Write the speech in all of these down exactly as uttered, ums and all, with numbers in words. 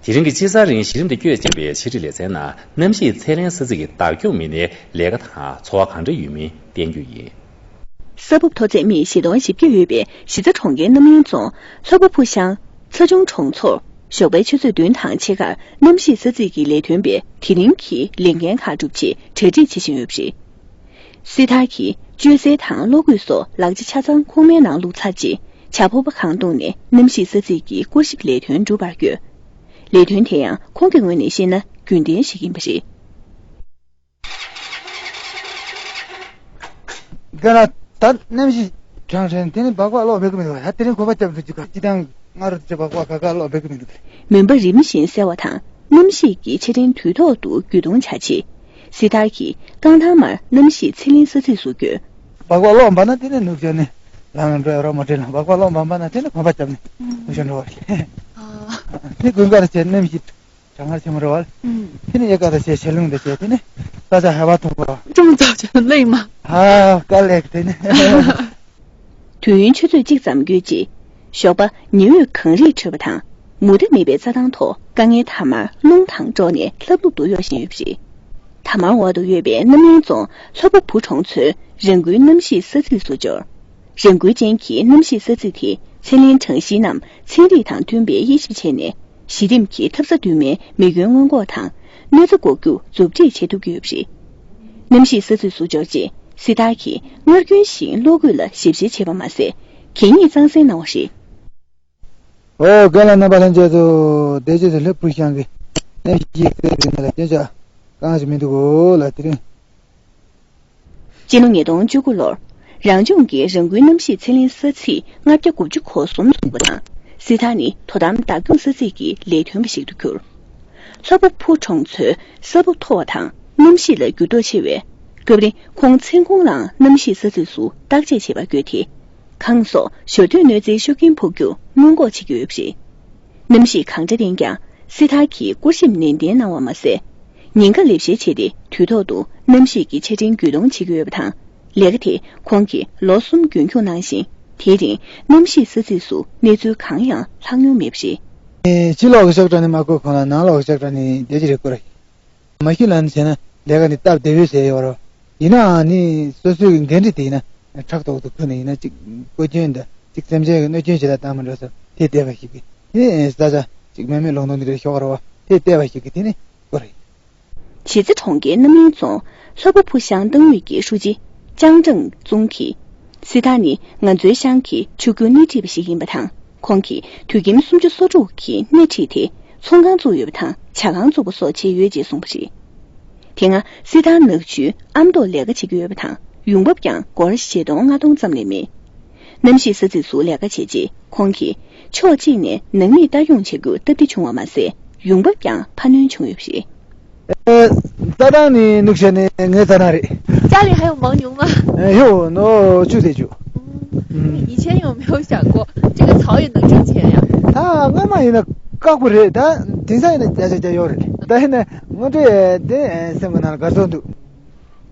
དེ་རིང་གི་དཔྱིད་གསར་རིང་གཞི་རིམ་དུ་བསྐྱོད་ཅེས་པའི་ཕྱི་དྲིལ་ལེ་ཚན་ནང་གནམ་གཤིས་ཚད་ལེན་ས་ཚིགས་ཀྱི་བདག་སྐྱོང་མི་སྣའི་ལས་ཀ་དང་འཚོ་བ་གང་འདྲ་ཡོད་མིན་བསྟན་རྒྱུ་ཡིན། ས་བབ་མཐོ་ཚད་སྨི་བཞི་སྟོང་བཞི་བརྒྱ་ཡོད་པའི་གཞིས་རྩེ་གྲོང་ཁྱེར་རྣམ་གླིང་རྫོང་ལྷ་སྐུ་ཕུ་ཤང་ཚ་ཆུང་གྲོང་ཚོར་ཞོགས་པའི་ཆུ་ཚོད་བདུན་དང་ཕྱེད་ཀར་གནམ་གཤིས་ས་ཚིགས་ཀྱི་ལས་དོན་པས་དེ་རིང་གི་ལས་འགན་ཁག་སྒྲུབ་ཆེད་གྲ་སྒྲིག་བྱེད་བཞིན་ཡོད་པ་རེད། སྲི་ཐར་གྱིས་སྤྱོད་གསལ་དང་གློག་སྐུད་སོགས་ལག་ཆ་ཆ་ཚང་ཁོག་མའི་ནང་བླུགས་ཚར་རྗེས་ཇ་ཕོར་པ་གང་བཏུངས་ནས་གནམ་གཤིས་ས་ཚིགས་ཀྱི་སྐོར་ཞིབ་ལས་དོན་སྒྲུབ་པར་བསྐྱོད། ལས་དོན་དེ་ཡང་ཁོང་གི་ངོས་ནས་བཤད་ན་རྒྱུན་ལྡན་ཞིག་ཡིན་པ་རེད། རྒན་ལགས། ད་གནམ་གཤིས་གྲང་དྲན་དེ་ནི་སྦག་སྦག་གློག་འབབ་ཀྱི་མི་འདུག་ད་དེ་རིང་གོམ་པ་བརྒྱབ་འདུག་ཅིག་ག་སྤྱི་བཏང་སྔ་རོ་ཅིག་སྦག་སྦག་ག་ག་གློག་འབབ་ཀྱི་མི་འདུག་མུན་པ་རིམ་བཞིན་སེལ་བ་དང་གནམ་གཤིས་ཀྱི་ཆ་འཕྲིན་དུས་ཐོག་ཏུ་རྒྱུད་སྟོང་བྱ་ཆེད། སྲི་ཐར་གྱིས་རྐང་ཐང་མར་གནམ་གཤིས་ཚད་ལེན་ས་ཚིགས་སུ་བསྐྱོད། སྦག་སྦག་གློག་འབབ་ན་དེ་ནི་ནུབ་བྱས་ནས་ལངས་འགྲོ་ཡ་རོགས་མ་བྲེལ་ལ། སྦག་སྦག་གློག་འབབ་པ་ན་དེ་ནི་གོམ་པ་བརྒྱབ་ནས་ནུབ་བྱས་འགྲོ་བ་རེད། དེ་དགུན་ཁ་རེད་བྱས་གནམ་གཤིས་གྲང་ངར་ཆེན་པོ་རེད་བ། ཨུམ། དེ་ནི་དབྱར་ཁ་དང་བྱས་བྱེ་རླུང་དང་བྱས་དེ་ནི་ས་ཆ་ཧ་བ་ཐུང་པོ་རེད་བ། ཅུང་ཙམ་བྱས་ན་གླེང་མ། ཧ་དཀའ་ལས་དེ་ནི། དུས་ཡུན་ཆུ་ཚོད་གཅིག་ཙམ་བརྒྱུད་རྗེས། ཞོགས་པ་ཉི་འོད་གངས་རིས་འཕྲོས་པ་དང་མུ་མཐའ་མེད་པའི་རྩྭ་ཐང་ཐོག་དཀའ་ངལ་ཐ་མར་རླུང་དང་འགྲོགས་ནས་ལྷབ་ལྷུབ་ཏུ་གཡོ་བཞིན་ཡོད་པ་རེད། ཐ་མར་འོག་ཏུ་ཡོད་པའི་རྣམ་གླིང་རྫོང་ལྷ་སྐུ་བུ་གྲོང་ཚོའི་རང་འགུལ་གནམ་གཤིས་ས་ཚིགས་སུ་འབྱོར། རང་འགུལ་ཅན་གྱི་གནམ་གཤིས་ས་ཚིགས་དེ་ཚད་ལེན་གྲངས་གཞིའི་ནང་ཚན་རིག་དང་མཐུན་པའི་དབྱེ་ཞིབ་བྱས་ནས། གཞི་རིམ་གྱི་འཐབ་ས་བསྟུད་མའི་མེ་སྐྱོན་སྔོན་འགོག་དང་གནོད་འཚེ་འགོག་རྒྱུ་མཛུབ་ཁྲིད་བྱེད་ཐུབ་ཀྱི་ཡོད་པ་རེད། གནམ་གཤིས་ས་ཚིགས་སུ་འབྱོར་རྗེས་སྲི་ཐར་གྱིས་སྔར་རྒྱུན་བཞིན་གློག་སྐུད་ལ་ཞིབ་བཤེར་བྱས་པ་མ་ཟད། གད་སྙིགས་གཙང་སེལ་གནང་བ་རེད། ཨོ། རྒན་ལགས་རྣམ་པ་ལྷན་རྒྱས་ཚོ། དེ་རྗེས་སུ་ལྷ་སྐུ་ཕུ་ཤང་གི་གནམ་གཤིས་རྩལ་འགྲན་ལ་སྐྱོན་ཆ་གང་ཞིག་མི་འདུག་གོ་ལ། དེ་རིང་སྤྱི་ལོ་ཉིས་སྟོང་བཅུ་དགུ་ལོར་རང་ལྗོངས་ཀྱི་རང་འགུལ་གནམ་གཤིས་ཚད་ལེན་ས་ཚིགས་ལྔ་བརྒྱ་དགུ་བཅུ་གོ་གསུམ་བཟུང་བ་དང་། སྲི་ཐར་ནི་དོ་དམ་བདག་སྐྱོང་ས་ཚིགས་ཀྱི་ལས་དོན་པ་ཞིག་ཏུ་གྱུར། ལྷ་སྐུ་ཕུ་གྲོང་ཚོའི་ས་བབ་མཐོ་བ་དང་གནམ་གཤིས་ལ་འགྱུར་ལྡོག་ཆེ་བས། སྐབས་རེ་ཁོང་མཚན་གུང་ལའང་གནམ་གཤིས་ས་ཚིགས་སུ་བརྟག་དཔྱད་བྱེད་པར་བསྐྱོད་དེ། གངས་སོགས་ཞར་དུས་གནོད་འཚེའི་ཤུགས་རྐྱེན་ཕོག་རྒྱུ་སྔོན་འགོག་བྱེད་ཀྱི་ཡོད་པ་རེད། གནམ་གཤིས་གང་འདྲ་བསྟན་ཀྱང་སྲི་ཐར་གྱིས་སྐོར་ཞིབ་ནན་ཏན་གནང་བ་མ་ཟད། ཉིན་འགའ་ལས་བྱེད་བྱས་ཏེ་དུས་ཐོག་ཏུ་གནམ་གཤིས་ཀྱི་ཆ་འཕྲིན་བརྒྱུད་གཏོང་བྱེད་ཀྱི་ཡོད་པ་དང་། ལས་ཀ་དེ་ཁོང་གིས་ལོ་གསུམ་རྒྱུན་འཁྱོངས་གནང་ཞིང་། དེའི་རིང་གནམ་གཤིས་ས་ཚིགས་སུ་གནས་ཚུལ་གང་ཡང་ལྷག་མྱོང་མེད་པ་རེད། ཕྱི་ལོགས་ཀྱི་ཤག་གྲངས་ནི་མ་བཀོད་གོང་ལ་ནང་ལོགས་ཀྱི་ཤག་གྲངས་ནི་བདེ་ཅི་རེད་བཀོད་རེད། མ་ཤི་ལན་བྱས་ན་ལས་ཀ་ནི་སྟབས་བདེ་བོའི་ཟེར་ཡོད་རོ། ཡིན་ནའང་ནི་སོ་སོའི་འགན་འཁྲི་དེ་ཡིན་ན་ཕྲག་ཐོག་ཏུ་ཁུར་ནས་ཡིན་ན་གཅིག་བཀོད་སྐྱོན་དང་གཅིག་སེམས་ཅན་གྱི་གནོད་སྐྱོན་བྱེད་ད་བཏང་མི་འགྲོ་ས་དེ་བལྟས་པ་ཞིག་གིས་དེ་ས་ཆ་གཅིག་མེད་མེད་ལོང་ཐོང་འདི་རེད་ཤོག་རོ་བ་དེ་བལྟས་པ་ཞིག་གིས་དེ་ནི་བཀོད་རེད། གཞིས་རྩེ་གྲོང་ཁྱེར་རྣམ་གླིང་རྫོང་ལྷ་སྐུ་ཕུ་ཤང་ཏང་ཨུད་ཀྱི་ཧྲུའུ་ཅི་ལྕང་ཀྲང་ཙུང་གིས། སྲི་ཐར་ནི་ང་ཚོའི་ཤང་གི་ཕྱུག་འགྱུར་སྣེ་ཁྲིད་པ་ཞིག་ཡིན་པ་དང་། ཁོང་གིས་དུད་ཁྱིམ་སུམ་ཅུ་སོ་དྲུག་གི་སྣེ་ཁྲིད་དེ་ཚོང་ཁང་བཙུགས་ཡོད་པ་དང་ཇ་ཁང་བཙུགས་པ་སོགས་བྱས་ཡོད་ཅེས་གསུངས་པ་རེད། དེ་སྔ་སྲི་ཐར་ནག་ཆུའི་ཨ་མདོར་ལས་ཀ་བྱེད་ཀྱི་ཡོད་པ་དང་། ཡོང་འབབ་ཀྱང་སྒོར་བཞི་སྟོང་ལྔ་སྟོང་ཙམ་ལས་མེད། གནམ་གཤིས་ས་ཚིགས་སུ་ལས་ཀ་བྱས་རྗེས་ཁོང་གིས་ཕྱོགས་གཅིག་ནས་ནང་མིས་ལྟ་སྐྱོང་བྱ་རྒྱུ་སྟབས་བདེ་བྱུང་བ་མ་ཟད། ཡོང་འབབ་ཀྱང་འཕར་སྣོན་བྱུང་ཡོད་པ་རེད། ཨེ། རྩྭ་ཐང་ནི་ནུབ་བྱས་ནས་ངའི་རྩྭ་ཐང་རེད། 家里还有牦牛吗？ ཨེ། 有，那就得就。 嗯，以前有没有想过这个草也能挣钱呀？ ད་སྔ་མ་ཡིན་ན་དཀགས་པོ་རེད། ད་དེང་སང་ཡིན་ན་བརྒྱ་ཆ་བརྒྱ་ཡོད་རེད། ད་ཡིན་ན་དངོས་འབྲེལ་དེ་སེམས་ཀྱི་ནང་ལ་དགའ་ཚོར་འདུག་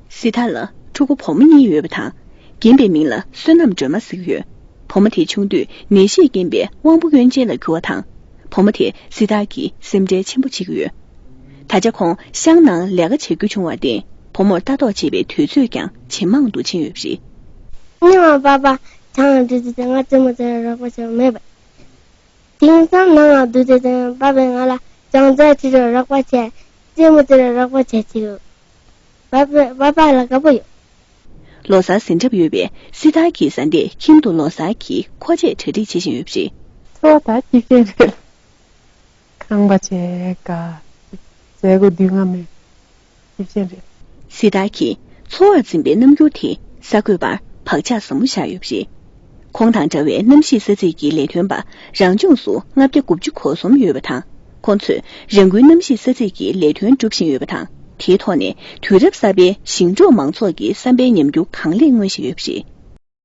སྲི་ཐར་ལ་ཕྲུ་གུ་བུ་མོ་གཉིས་ཡོད་པ་དང་། རྒན་པའི་མིང་ལ་བསོད་ནམས་སྒྲོལ་མ་ཟེར་གྱི་ཡོད། བུ་མོ་དེ་ཆུང་དུས་ནད་གཞིས་རྐྱེན་པས་དབང་པོ་སྐྱོན་ཅན་ལ་གྱུར་བ་དང་། བུ་མོ་དེ་སྲི་ཐར་གྱིས་སེམས་ཁྲལ་ཆེན་པོ་བྱེད་ཀྱི་ཡོད། ད་ཆ་ཁོང་ཤང་ནང་ལས་ཀ་བྱེད་རྒྱུ་བྱུང་བར་བརྟེན། བུ་མོར་ལྟ་རྟོག་བྱེད་པའི་དུས་ཚོད་ཀྱང་ཇེ་མང་དུ་ཕྱིན་ཡོད་པ་རེད། ངའི་པ་པ་ཆང་འདྲི་དུས་ང་ཙེ་མོ་ཙེ་རོགས་པ་བྱེད་མེད་པ། དེང་སང་ནང་ང་འདུག་དེ་དང་པ་པས་ང་ལ་ཅང་ཙེ་ཁྲི་རུ་རོགས་པ་བྱས། རྩེད་མོ་རྩེ་རུ་རོགས་པ་བྱས་ཅིག་པ་པ་པ་པ་ལ་དགའ་པོ་ཡོད། ལོ་གསར་ཟིན་གྲབས་ཡོད་པས་སྲི་ཐར་གྱི་བཟའ་ཟླས་ཁྱིམ་དུ་ལོ་གསར་གྱི་མཁོ་ཆས་གྲ་སྒྲིག་བྱེད་བཞིན་ཡོད་པ་རེད། འཚོ་བ་ད་སྐྱིད་ཤོས་རེད། ཁང་པ་བྱས་དགའ། མཛད་སྒོ་དུས་ང་མེད། སྐྱིད་ཤོས་རེད། སྲི་ཐར་གྱིས་འཚོ་བར་འཛིན་པའི་རྣམ་འགྱུར་དེ་གསར་འགོད་པར་བག་ཆགས་ཟབ་མོ་བཞག་ཡོད་པ་རེད། ཁོང་དང་འདྲ་བའི་གནམ་གཤིས་ས་ཚིགས་ཀྱི་ལས་དོན་པ་རང་ལྗོངས་སུ་ལྔ་བརྒྱ་དགུ་བཅུ་གོ་གསུམ་ཡོད་པ་དང་། ཁོང་ཚོས་རང་འགུལ་གནམ་གཤིས་ས་ཚིགས་ཀྱི་ལས་དོན་སྒྲུབ་བཞིན་ཡོད་པ་དང་། དེའི་ཐོག་ནས་དུས་རབས་གསར་པའི་ཞིང་འབྲོག་མང་ཚོགས་ཀྱི་བསམ་པའི་ཉམས་འགྱུར་གང་ལེགས་མངོན་བཞིན་ཡོད་པ་རེད།